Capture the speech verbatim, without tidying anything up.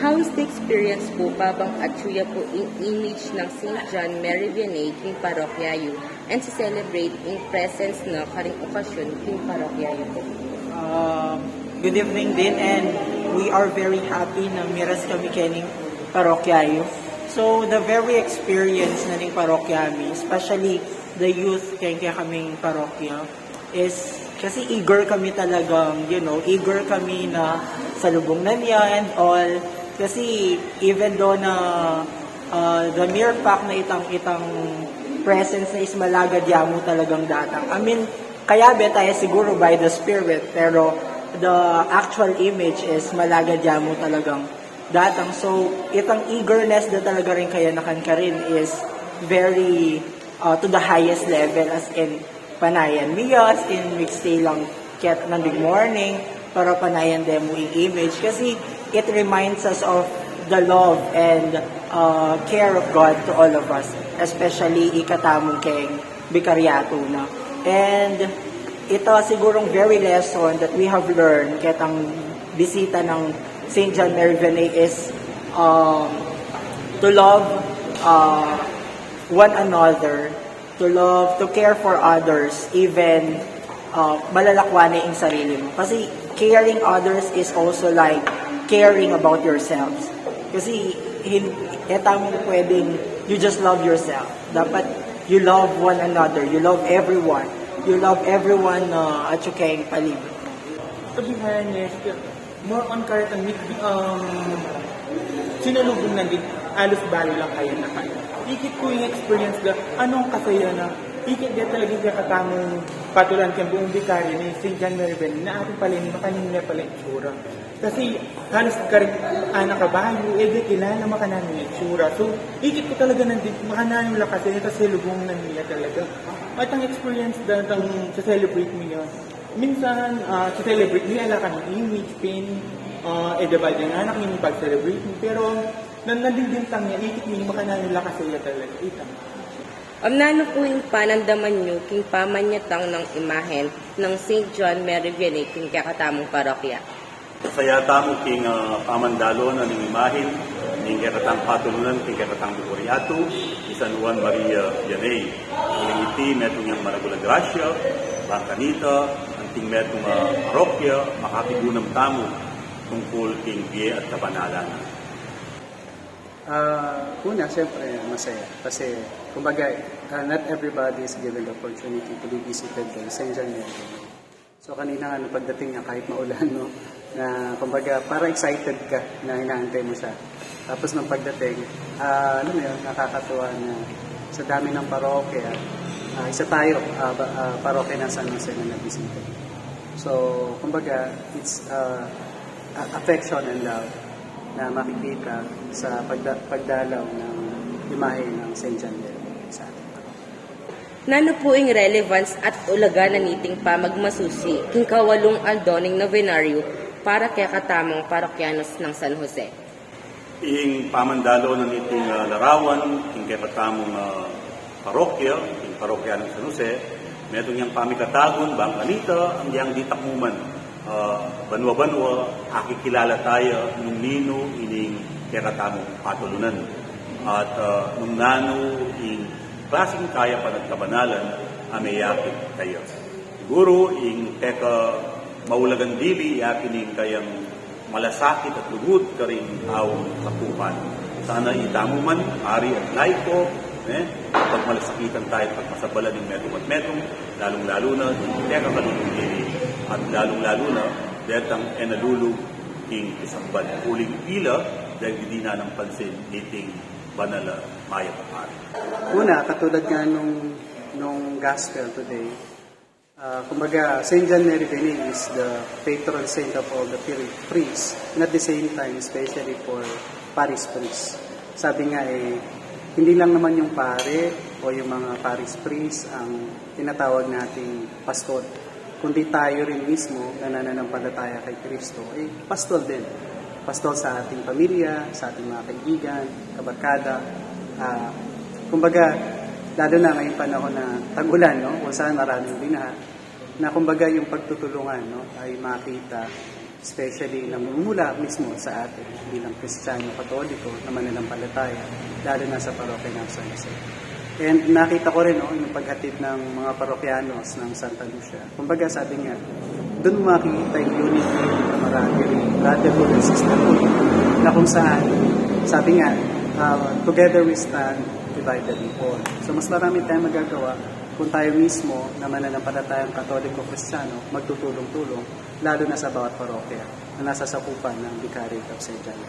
How's the experience po babang atyu ya po ing image nang Saint John Mary Vianney king parokya yu and si-celebrate ing presence na karing okasyon king parokya yu po? Um, good evening din, and we are very happy na miras kami kening parokya yu. So, the very experience na ning parokya mi, especially the youth keng kekaming parokya, is kasi eager kami talagang, you know, eager kami na salubungnan ya and all. Kasi even though na uh, the mere fact na itang itang presence na is malagad ya mu talagang datang. I mean, kayabe taya siguro by the spirit, pero the actual image is malagad ya mu talagang datang. So, itang eagerness na talaga rin kaya na kankarin is very uh, to the highest level, as in panayan mi ya, as in mi-stay lang ket nanding morning para panayan de mu ing image kasi it reminds us of the love and uh, care of God to all of us, especially ikatamung keng bikaryatu na. And ito sigurong very lesson that we have learned ketang bisita ng Saint John Mary Vianney is um, to love uh, one another, to love, to care for others, even uh, malalakwan na ing sarili mo. Kasi caring others is also like caring about yourselves. Kasi hin e tamu pwedeng you just love yourself. Dapat you love one another, you love everyone. You love everyone uh, at you keng paligid. Sabihan niya, more on karetang um, sinalubong na din, alos balo lang kayo na kayo. Ikit ko yung experience da, anong kasaya na, ikit da talaga yung kakatamong patulan kayong buong bikaryo ni Saint John Mary Bennett na ating pala yung makanina pala itsura. Kasi halos karit anak kabayo, eh di kilala makanano yung itsura. So, ikit ko talaga nandito, makanano lang kasi, kasi lubong na niya talaga. At ang experience da, ang sa celebrate mo yun, minsan, uh, sa celebrate niya, ala kami image, pain, uh, eh, diba, din anak yung pag-celebrate mo. Pero, nan nandindintang niya, ikit mo yung makanano lang kasi talaga. Itang. Amnano po ing panandaman nyo king pamanyatang ng imahen ng Saint John Mary Vianney king kekatamung parokya? Saya tamu king uh, pamandalo na ning imahin ning kekatang patulunan king kekatang bikaryatu, i San Juan Maria Vianney. Uling iti metung yang maragul a grasya, bang kanita, anting metung a parokya, makakigunam tamu tungkul king bie at kabanalan. Uh, una, siyempre, masaya. Kasi, kumbaga, uh, not everybody is given the opportunity to be visited by Saint John Mary. So kanina nga nung pagdating niya kahit maulan, no, na kumbaga para excited ka na inaantay mo siya. Tapos nung pagdating, ah, alam mo yun, nakakatuwa na sa dami ng parokya, ah, isa tayo, ah, ba- ah, parokya ng San Jose na nabisita. So kumbaga, it's uh, a- affection and love na makikita sa pagda- pagdalaw ng imahe ng Saint John Mary sa ating parokya. Nanu pu ing relevance at ulaga na niting pamagmasusi king kawalung aldo ning novenario para kekatamung parokyanos nang San Jose? Ing pamandalo na niting ah, larawan king kekatamung ah, parokya, king parokya nang San Jose, metung yang pamikatagun bang kanita, agyang ditak mu man ah, banwa-banwa, akikilala taya nung ninu ining kekatamung patulunan. At ah, nung nanu ing klasing kayapan at kabanalan a meyakit kaya. Siguru ing pekamaulagan dili ya kining kayang malasakit at lugud karing aung kapupan. Sana itamu man, ari at laiko, eh, pagmalasakitan tayo at pagmasabalan ning metung at metung, lalung-lalu na ing tekakalulung dili at lalung-lalu na detang e nalulug king pisamban. Uling ila, dahil di na ng pansin niting banal a mayap a pari. Una, katulad nga nung, nung gospel today, uh, kumbaga, Saint John Mary Vianney is the patron saint of all the pri- priests, and at the same time, especially for parish priests. Sabi nga eh, hindi lang naman yung pare o yung mga parish priests ang tinatawag nating pastor, kundi tayo rin mismo na nananampalataya kay Kristo ay pastor din. Pastor sa ating pamilya, sa ating mga kaibigan, kabarkada. Ah, kumbaga, lalo na ngayong panahon na tag-ulan, no? Kung saan maraming binaha, na kumbaga yung pagtutulungan, no, ay makita especially namumula mismo sa atin bilang Kristiyano Katoliko na mananampalataya, lalo na sa parokya ng San Jose. And nakita ko rin, no, yung paghatid ng mga parokyanos ng Santa Lucia. Kumbaga, sabi nga, doon makikita yung unity, camaraderie, brotherhood, and sisterhood, na kung saan, sabi nga, uh, "Together we stand, divided we fall." So, mas marami tayong magagawa kung tayo mismo na mananampalatayang Katoliko Kristiyano, magtutulong-tulong, lalo na sa bawat parokya na nasa sakupan ng Vicariate of Saint John.